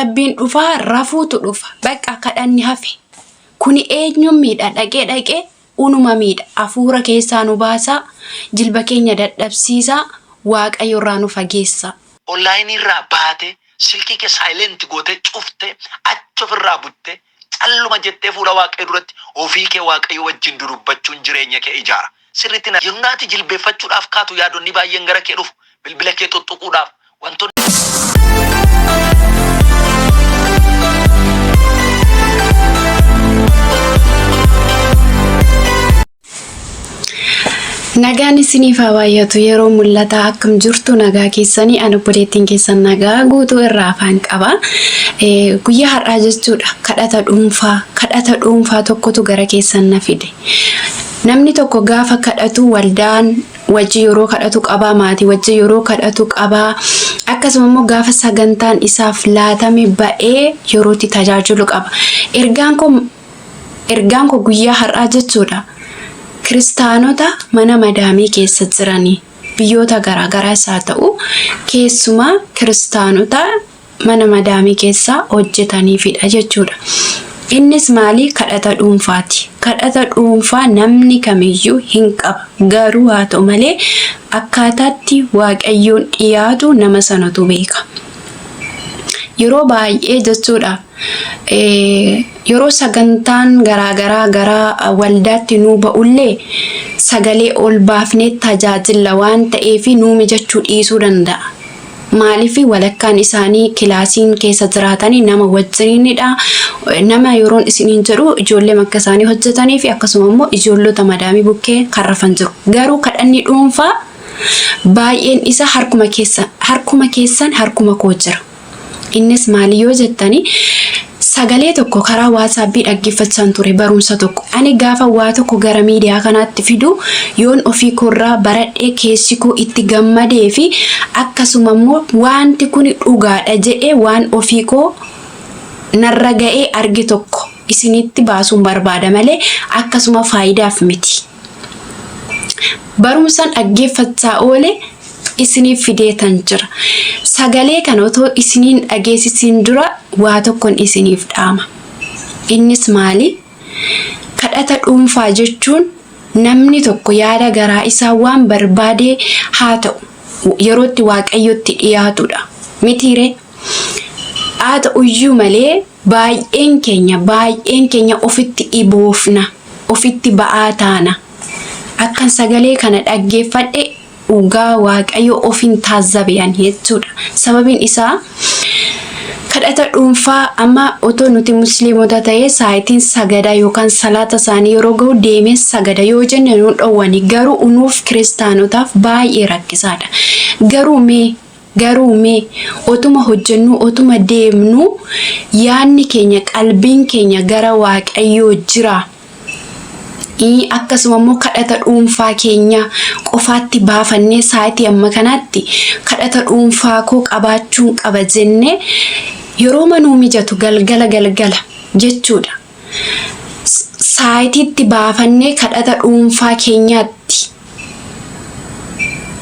Dadhabbiin dhufa, rafuutu dhufa. Bakka kadhanni hafe. Kuni eenyuun miidha? Dhaqee dhaqee unuma miidha. Hafuura keessaa nu baasaa, jilba keenya dadhabsiisaa, Waaqayyo irraa nu fageessa. Online irraa baatee silkii kee silent gootee cuftee achi ofirraa buttee calluma jettee fuula Waaqayyo duratti ofii kee Waaqayyo wajjin dudubbachuun jireenya kee ijaara. Sirriitti na Yeroo ati jilbeeffachuudhaaf kaatu yaadonni baay'een gara kee dhufu. Bilbila kee tuttuquudhaaf wantoonni. Nagaan isiniif haa baay'atu. Yeroo mul'ataa akkam jirtu? Nagaa keessanii? Ani obboleettiin keessan nagaa guutuu irraa afaan qaba. Guyyaa har'aa jechuudha kadhata dhuunfaa tokkotu gara keessan na fide. Namni tokko gaafa kadhatu waldaan wajji yeroo kadhatu qabaa, maatii wajji yeroo kadhatu qabaa, akkasuma immoo gaafa sagantaan isaaf laatame ba'ee yerootti tajaajilu qaba. Ergaan koo guyyaa har'aa jechuudha, kiristaanota mana madaamii keessa jiranii biyyoota garaagaraas haa ta'u, keessumaa kiristaanota mana madaamii keessa hojjetaniifidha jechuudha. Innis maali? Kadhata dhuunfaati. Kadhata dhuunfaa namni kamiyyuu hin qaba. Garuu haa ta'u malee akkaataatti Waaqayyoon dhiyaatu nama sanatu beeka. Yeroo baay'ee jechuudha, yeroo sagantaan garaagaraa gara waldaatti nuu ba'ullee sagalee ol baafnee tajaajilla waan ta'eef nuu mijachuu dhiisuu danda'a. Maaliif? Walakkaan isaanii kilaasiin keessa jiraatanii nama wajjiniinidha. Nama yeroon isiniin jedhu ijoollee akka isaanii hojjetanii fi akkasuma immoo ijoollota madaamii bukkee kan rafan jiru. Garuu kadhanni dhuunfaa baay'een isa harkuma keessa, harkuma keessan, harkuma koo jira. Innis maali yoo jettani, sagalee tokko karaa WhatsAppii dhaggeeffachaan ture, barumsa tokko. Ani gaafa waa tokko gara miidiyaa kanaatti fidu yoon ofii koorraa baradhee keessi koo itti gammadee fi akkasuma immoo wanti kun dhugaadha jedhee waan ofii koo narra ga'ee arge tokko isinitti baasuun barbaada malee akkasuma faayidaaf miti. Barumsan dhaggeeffachaa oole isiniif fideetan jira. Sagalee kana otoo isiniin dhageessisiin dura waa tokkon isiniif dhaama. Innis maali? Kadhata dhuunfaa jechuun namni tokko yaada garaa isaa waan barbaade haa ta'u yerootti Waaqayyotti dhiyaatudha. Mitiiree? Haa ta'uyyuu malee baay'een keenya ofitti dhiboofna, ofitti ba'aa taana. Akkan sagalee kana dhaggeeffadhe dhugaa Waaqayyo ofin taazzabe ani jechuudha. Sababiin isaa kadhata dhuunfaa amma otoo nuti musliimota ta'ee saayitiin sagadaa yookaan salaata isaanii yeroo ga'u deemee sagada yoo jenne nu dhowwani. Garuu unuuf kiristaanotaaf baay'ee rakkisaadha. Garuu mee otuma hojjennu, otuma deemnu, yaadni keenya, qalbiin keenya gara Waaqayyoo jira. Akkasuma immoo kadhata dhuunfaa keenya qofaatti baafannee sa'aatii amma kanaatti kadhata dhuunfaa koo qabaachuun qaba jennee yeroo manuu mijatu galgala galgala jechuudha. Saayitiitti baafannee kadhata dhuunfaa keenyaatti,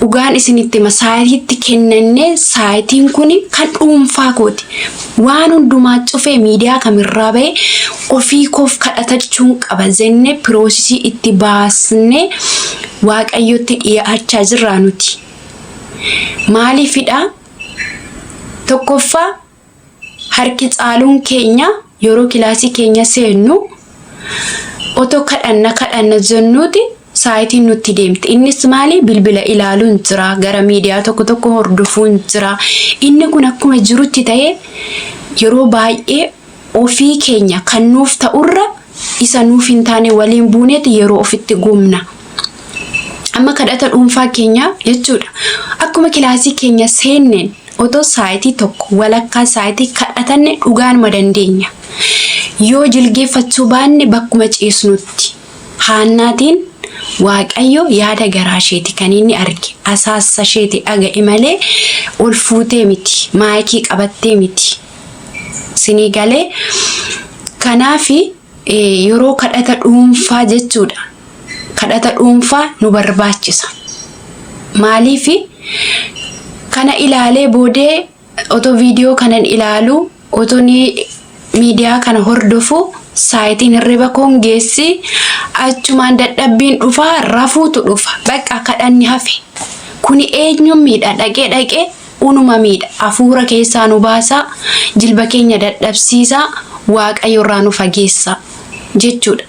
dhugaan isinitti hima, saayitiitti kennannee saayitiin kun kan dhuunfaa kooti. Waan hundumaa cufee miidiyaa kamirraa bahee ofii koof kadhatachuun qaba jennee processii itti baasnee Waaqayyotti dhiyaachaa jirraa nuti? Maaliifidha? Tokkoffaa, harki caaluun keenya yeroo kilaasii keenya seennu otoo kadhanna kadhanna jennuuti saayitiin nutti deemti. Innis maali? Bilbila ilaaluun jira, gara miidiyaa tokko tokko hordofuun jira. Inni kun akkuma jirutti ta'ee yeroo baay'ee ofii keenya kan nuuf ta'urra isa nuuf hin taane waliin buuneeti yeroo ofitti gumna. Amma kadhata dhuunfaa keenya jechuudha. Akkuma kilaasii keenya seenneen otoo saayitii tokko, walakkaa saayitii kadhatanne dhugaanuma dandeenya. Yoo jilgeeffachuu baanne bakkuma ciisnutti. Haannaatiin Waaqayyo yaada garaa isheeti kan inni arge, asaassa isheeti dhaga'e malee ol fuutee miti, maayikii qabattee miti. Sinii galee? Kanaafi yeroo kadhata dhuunfaa jechuudha. Kadhata dhuunfaa nu barbaachisa. Maaliifi kana ilaalee boodee otoo viidiyoo kanan ilaalu Otoni miidiyaa kana hordofu saayitiin hirriba koon geessi achumaan dadhabbiin dhufa rafuutu dhufa bakka kadhanni hafe. Kuni eenyuun miidha dhaqee dhaqee unuma miidha hafuura keessaa nu baasaa jilba keenya dadhabsiisaa waaqayyo irraa nu fageessa jechuudha.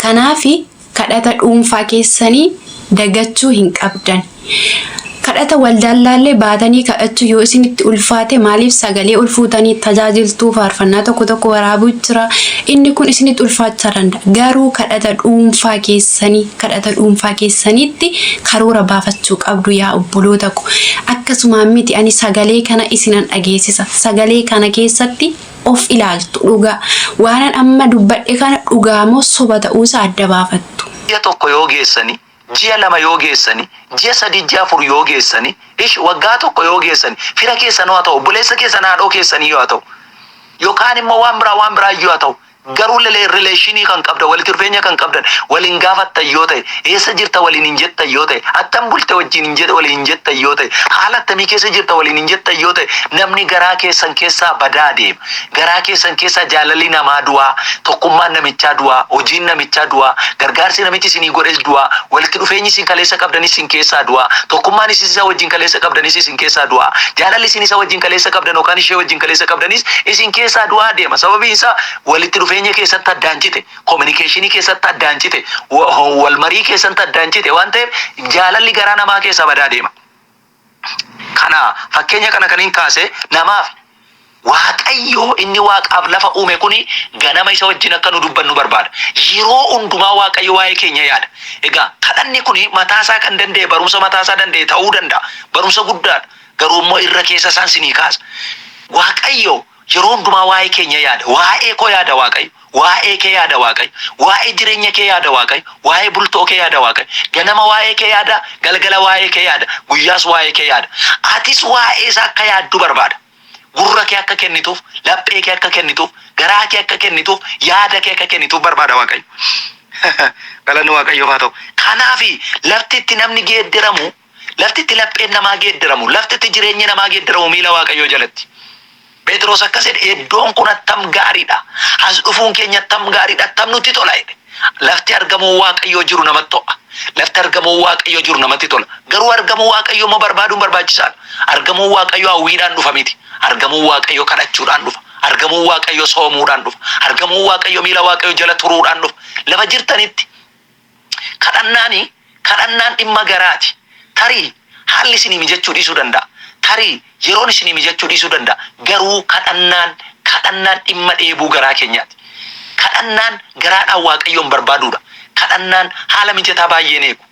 Kanaafi kadhata dhuunfaa keessanii dagachuu hin qabdan. Kadhata waldaallaallee baatanii kadhachuu yoo isinitti ulfaate maaliif sagalee ol fuutanii tajaajiltuu faarfannaa tokko tokko waraabuu jira. Inni kun isinitti ulfaachaa danda'a. Garuu kadhata dhuunfaa keessanii kadhata dhuunfaa keessaniitti karoora baafachuu qabdu yaa obboloota ko. Akkasumaan miti ani sagalee kana isinan dhageessisa. Sagalee kana keessatti of ilaaltu dhugaa. Waanan amma dubbadhe kana dhugaa moo soba ta'uusaa adda baafattu. Ji'a tokko yoo geessani, ji'a 2 yoo geessani, ji'a 3 ji'a 4 yoo geessani, ish waggaa tokko yoo geessani, fira keessanuu haa ta'u, obboleessa keessan haadhoo keessanii yoo haa ta'u, yookaan immoo waan biraa waan biraa iyyuu haa ta'u, garuu rileeshinii kan qabdan, walitti dhufeenya kan qabdan, waliin gaafattan yoo ta'e, eessa jirta waliin hin jettan yoo ta'e, attam bulte wajjin hin jedhe waliin hin jettan yoo ta'e, haala attamii keessa jirta waliin hin jettan yoo ta'e, namni garaa keessan keessaa badaa deema. Garaa keessan keessaa jaalalli namaa du'aa, tokkummaan namichaa du'aa, hojiin namichaa du'aa, gargaarsi namichi isinii godhes du'aa, walitti dhufeenyi isin kaleessa qabdanis isin keessaa du'aa, tokkummaan isin isa wajjin kaleessa qabdanis isin keessaa du'aa, jaalalli isin isa wajjin kaleessa qabdan yookaan ishee wajjin kaleessa qabdanis isin keessaa du'aa deema. Sababiin isaa walitti dhufeenya keessatti addaan cite, kominikeeshinii keessatti addaan cite, wal marii keessatti addaan cite waan ta'eef jaalalli garaa namaa keessaa badaa deema. Kana fakkeenya kana kan hin kaase namaaf Waaqayyo inni waaqaaf lafa uume kuni ganama isa wajjin akka nu dubbannu barbaada. Yeroo hundumaa Waaqayyo waa'ee keenya yaada. Egaa kadhanni kuni mataa isaa kan danda'e barumsa mataa isaa danda'e ta'uu danda'a. Barumsa guddaadha. Garuu immoo irra keessa isaan sinii kaasa. Waaqayyo yeroo hundumaa waa'ee keenya yaada. Waa'ee koo yaada Waaqayyo. Waa'ee kee yaada Waaqayyo. Waa'ee jireenya kee yaada Waaqayyo. Waa'ee bultoo kee yaada Waaqayyo. Ganama waa'ee kee yaada, galgala waa'ee kee yaada, guyyaas waa'ee kee yaada. Atis waa'ee isaa akka yaaddu barbaada. Gurra kee akka kennituuf, laphee kee akka kennituuf, garaa kee akka kennituuf, yaada kee akka kennituuf barbaada Waaqayyo. Galanni Waaqayyoof haa ta'u. Kanaaf lafti itti namni geeddaramu, lafti itti lapheen namaa geeddaramu, lafti itti jireenyi namaa geeddaramu miila Waaqayyoo jalatti. Phexros akkas jedhe, iddoon kun attam gaariidha. As dhufuun keenya attam gaariidha, attam nutti tola jedhe. Lafti argamuu Waaqayyoo jiru namatti to'a. Lafti argamuu Waaqayyoo jiru namatti tola. Garuu argamuu Waaqayyoo immoo barbaaduun barbaachisaadha. Argamuu Waaqayyoo hawwiidhaan dhufa miti. Argamuu Waaqayyoo kadhachuudhaan dhufa. Argamuu Waaqayyoo soomuudhaan dhufa. Argamuu Waaqayyoo miila Waaqayyoo jala turuudhaan dhufa. Lafa jirtanitti kadhannaani kadhannaan dhimma garaati. Tarii haalli isinii mijachuu dhiisuu danda'a. Tarii yeroon isinii mijachuu dhiisuu danda'a. Garuu kadhannaan kadhannaan dhimma dheebuu garaa keenyaati. Kadhannaan garaadhaan Waaqayyoon barbaaduudha. Kadhannaan haala mijataa baay'een eegu.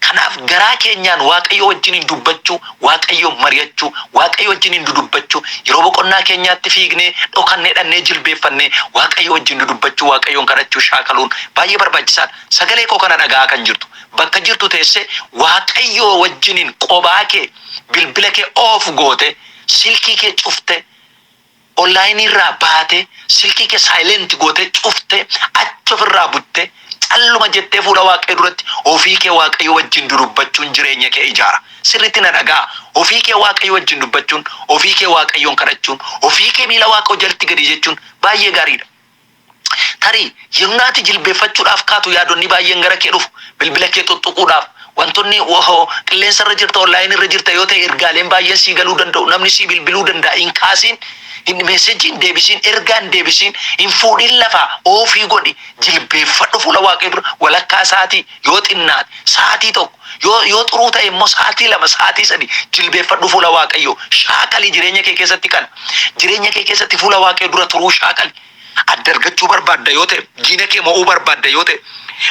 Kanaaf garaa keenyaan Waaqayyo wajjiniin dubbachuu, Waaqayyoon mari'achuu, Waaqayyo wajjiniin dudubbachuu, yeroo boqonnaa keenyaatti fiignee, dhokannee dhannee jilbeeffannee Waaqayyo wajjin dudubbachuu, Waaqayyoon kadhachuu shaakaluun baay'ee barbaachisaadha. Sagalee koo kana dhaga'aa kan jirtu, bakka jirtu teessee Waaqayyo wajjiniin qobaa kee bilbila kee off goote, silkii kee cufte, online irraa baatee silkii kee silent gootee cuftee achi ofirraa buttee calluma jettee fuula Waaqayyo duratti ofii kee Waaqayyo wajjin dudubbachuun jireenya kee ijaara. Sirriitti na dhaga'a. Ofii kee Waaqayyo wajjin dubbachuun, ofii kee Waaqayyoon kadhachuun, ofii kee miila Waaqayyo jalatti gadi jechuun baay'ee gaariidha. Tarii yeroo ati jilbeeffachuudhaaf kaatu yaadonni baay'een gara kee dhufu. Bilbila kee tuttuquudhaaf wantoonni qilleensa irra jirta online irra jirta yoo ta'e ergaaleen baay'een sii galuu danda'u. Namni sii bilbiluu danda'a. Hin kaasiin, hin meesejii hin deebisiin, ergaa hin deebisiin, hin fuudhin lafaa oofii godhi. Jilbeeffadhu fuula Waaqayyoo dura walakkaa sa'aatii yoo xinnaate sa'aatii tokko yoo yoo xuruu ta'e immoo sa'aatii 2 sa'aatii 3 jilbeeffadhu fuula Waaqayyoo. Shaakali jireenya kee keessatti kana. Jireenya kee keessatti fuula Waaqayyoo dura turuu shaakali. Adda argachuu barbaadda yoo ta'e, diina kee mo'uu barbaadda yoo ta'e,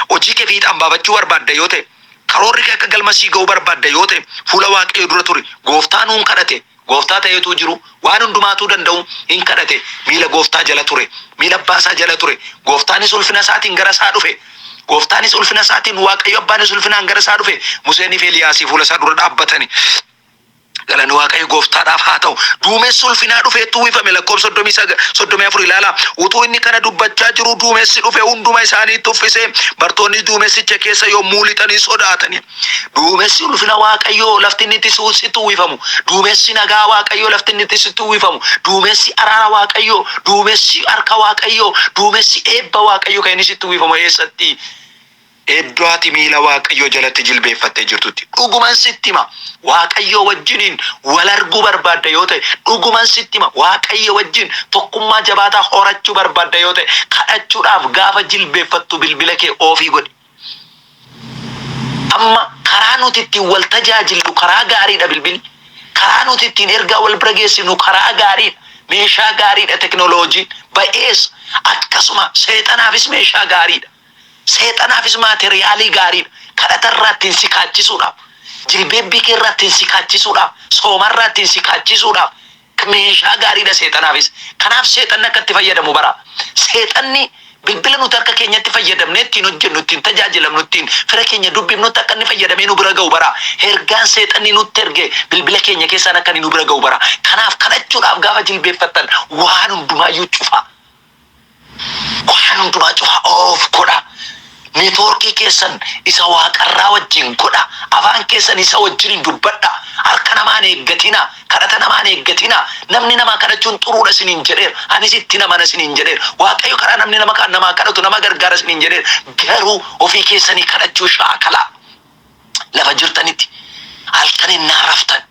hojii kee fiixaan baafachuu barbaadda yoo ta'e, karoorri kee akka galma sii ga'uu barbaadda yoo ta'e, fuula Waaqayyoo dura turi. Gooftaa nuun kadhate. Gooftaa ta'eetuu jiru, waan hundumaatuu danda'u in kadhate. Miila Gooftaa jala ture. Miila abbaa isaa jala ture. Gooftaanis ulfina isaatiin gara isaa dhufe. Gooftaanis ulfina isaatiin, Waaqayyo abbaanis ulfinaan gara isaa dhufe. Museenii fi Eliyaasii fuula isaa dura dhaabbatani. Galanni Waaqayyo gooftaadhaaf haa ta'u. Duumessi ulfinaa dhufeetti uwwifame lakkoofsa 34 ilaalaa. Utuu inni kana dubbachaa jiruu duumessi dhufe hunduma isaaniitti uffise. Bartoonni duumessicha keessa yommuu lixanii sodaatani. Duumessi ulfina Waaqayyoo lafti inni itti sitti uwwifamu. Duumessi nagaa Waaqayyoo lafti inni itti sitti uwwifamu. Duumessi araara Waaqayyoo, duumessi harka Waaqayyoo, duumessi eebba Waaqayyoo kan inni sitti uwwifamu eessatti? Iddoo ati miila Waaqayyoo jalatti jilbeeffattee jirtutti. Dhuguman sitti hima, Waaqayyoo wajjiniin wal arguu barbaadda yoo ta'e, dhuguman sitti hima, Waaqayyo wajjin tokkummaa jabaataa horachuu barbaadda yoo ta'e, kadhachuudhaaf gaafa jilbeeffattu bilbila kee oofii godhi. Amma karaa nuti ittiin wal tajaajillu karaa gaariidha bilbilli. Karaa nuti ittiin ergaa wal bira geessifnu karaa gaariidha. Meeshaa gaariidha teknooloojiin. Ba'eessa. Akkasuma seexanaafis meeshaa gaariidha. Seexanaafis maateriyaalii gaariidha. Kadhata irraa ittiin si kaachisuudhaaf, jilbeebbii kee irraa ittiin si kaachisuudhaaf, sooma irraa ittiin si kaachisuudhaaf meeshaa gaariidha seexanaafis. Kanaaf seexanni akka itti fayyadamu baraa. Seexanni bilbila nuti harka keenyatti fayyadamnee ittiin hojjennu, ittiin tajaajilamnu, ittiin fira keenya dubbifnutti akka inni fayyadamee nu bira ga'u baraa. Ergaan seexanni nutti erge bilbila keenya keessaan akka inni nu bira ga'u baraa. Kanaaf kadhachuudhaaf gaafa jilbeeffattan waan hundumaayyuu cufaa. Waan hundumaa cufaa off godhaa. Neetwoorkii keessan isa waaqarraa wajjin godhaa. Afaan keessan isa wajjin dubbadhaa. Harka namaan eeggatinaa. Kadhata namaan eeggatinaa. Namni namaa kadhachuun xuruudha isiniin jedheera. Anis itti namana isiniin jedheera. Waaqayyo karaa namni nama namaa kadhatu nama gargaara isiniin jedheera. Garuu ofii keessanii kadhachuu shaakalaa. Lafa jirtanitti halkan innaa raftan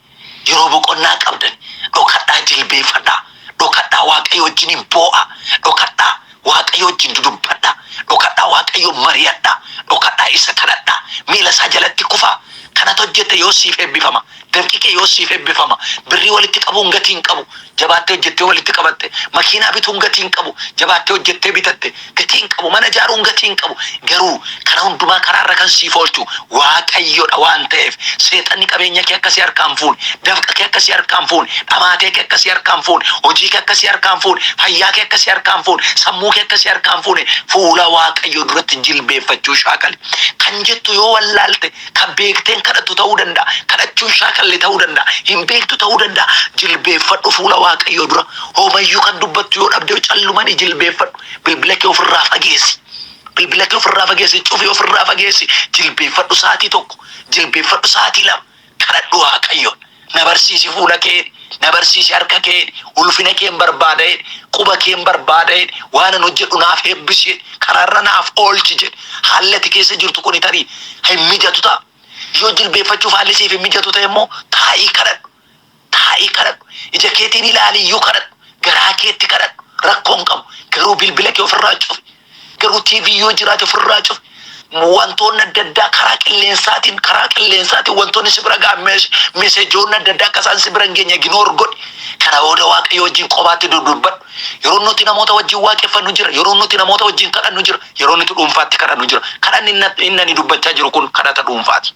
yeroo boqonnaa qabdan dhokadhaa jilbeeffadhaa. Dhokadhaa Waaqayyo wajjiniin boo'a. Dhokadhaa Waaqayyo wajjin dudubbadhaa. Dhokadhaa Waaqayyo mari'adhaa. Dhokadhaa isa kadhadhaa. Miila isaa jalatti kufaa. Kanatu hojjette yoo siif eebbifama. Dafqi kee yoo siif eebbifama. Birrii walitti qabuun gatii hin qabu. Jabaattee hojjettee walitti qabatte. Makiinaa bituun gatii hin qabu. Jabaattee hojjettee bitatte. Gatii hin qabu. Mana ijaaruun gatii hin qabu. Garuu kana hundumaa karaarra kan siif oolchu Waaqayyodha waan ta'eef seexanni qabeenya kee akka si harkaa hin fuune, dafqa kee akka si harkaa hin fuune, dhamaatee kee akka si harkaa hin fuune, hojii kee akka si harkaa hin fuune, fayyaa kee akka si harkaa hin fuune, sammuu kee akka si harkaa hin fuune fuula Waaqayyoo duratti jilbeeffachuu shaakali. Kan jettu yoo wallaalte kan beekteen kadhattu ta'uu danda'a. Kadhachuun shaakalle ta'uu danda'a. Hin beektu ta'uu danda'a. Jilbeeffadhu fuula Waaqayyoo dura. Homayyuu kan dubbattu yoo dhabde callumani jilbeeffadhu. Bilbila kee ofirraa fageessi. Bilbila kee ofirraa fageessi. Cufi ofirraa fageessi. Jilbeeffadhu sa'aatii tokko. Jilbeeffadhu sa'aatii lama. Kadhadhu Waaqayyoon. Na barsiisi fuula kee jedhi. Na barsiisi harka kee jedhi. Ulfina keen barbaada jedhi. Quba keen barbaada jedhi. Waanan hojjedhu naaf eebbisi jedhi. Karaarra naaf oolchi jedhi. Haalli ati keessa jirtu kuni tarii hin mijatu ta'a. Yoo jilbeeffachuuf haalli siif hin mijatu ta'e immoo taa'ii kadhadhu. Taa'ii kadhadhu. Ija keetiin ilaali iyyuu kadhadhu. Garaa keetti kadhadhu. Rakkoo hin qabu. Garuu bilbila kee ofirraa cufi. Garuu TV yoo jiraate ofirraa cufi. Wantoonni adda addaa karaa qilleensaatiin karaa qilleensaatiin wantoonni si bira ga'an meesejoonni adda addaa akka isaan si bira hin geenye ignoor godhi. Kana booda Waaqayyo wajjin qobaatti dudubbadhu. Yeroo nuti namoota wajjin waaqeffannu jira. Yeroo nuti namoota wajjin kadhannu jira. Yeroo nuti dhuunfaatti kadhannu jira. Kadhanni inni ani dubbachaa jiru kun kadhata dhuunfaati.